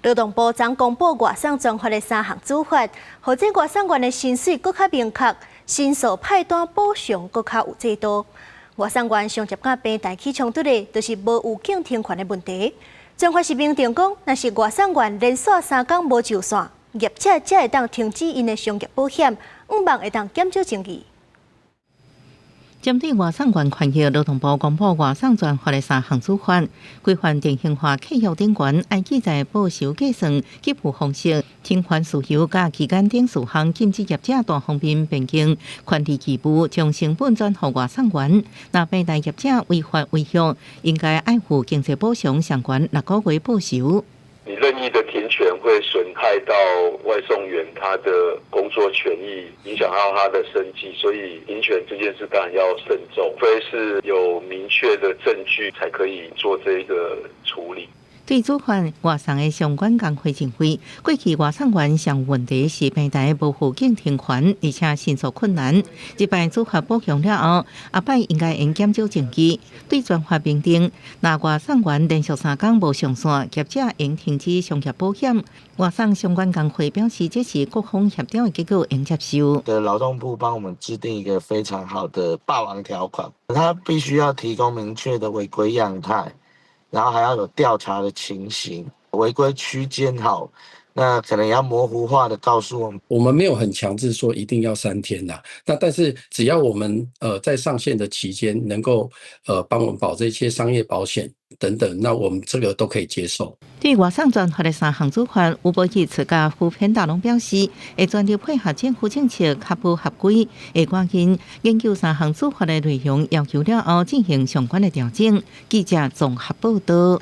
勞動部昨公布外送專法的三項主法，予這外送員的薪水閣較明確，申訴派單補償閣較有制度。外送員上捷佮平台起衝突的，就是無預警停權的問題。專法是明定講，若是外送員連續3工無就線，業者才會當停止𪜶的商業保險，向望會當減少爭議。針對外送員權益，勞動部公布外送專法的三項主法，規範定型化契約頂懸，愛記載報酬計算、給付方式、停權事由佮期間等事項，禁止業者單方面變更權利義務，將成本轉予外送員。若平台業者違法違約，應該愛付經濟補償相關6個月報酬。你任意的停權會損害到外送員他的工作權益，影響到他的生計，所以停權這件事當然要慎重，非是有明確的證據才可以做這個處理。對主法外送的相關工會認為，過去外送員上問題是平台無預警停權，而且申訴困難。這擺主法補強了後，後擺應該會減少爭議。對專法明定，若外送員連續三工無上線，業者應停止商業保險。外送相關工會表示，這是各方協調的結果，應接受。的勞動部幫我們制定一個非常好的霸王條款，他必須要提供明確的違規樣態。然後還要有調查的情形，違規區間好，那可能要模糊化的告訴我們。我們沒有很強制說一定要3天啦，那但是只要我們在上線的期間能夠幫我們保這些商業保險等等，那我們這個都可以接受。對外送專法的三項主法，Uber Eats佮foodpanda攏表示，會全力配合政府政策，確保合規，會趕緊研究三項主法的內容，要求了後進行相關的調整。記者綜合報道。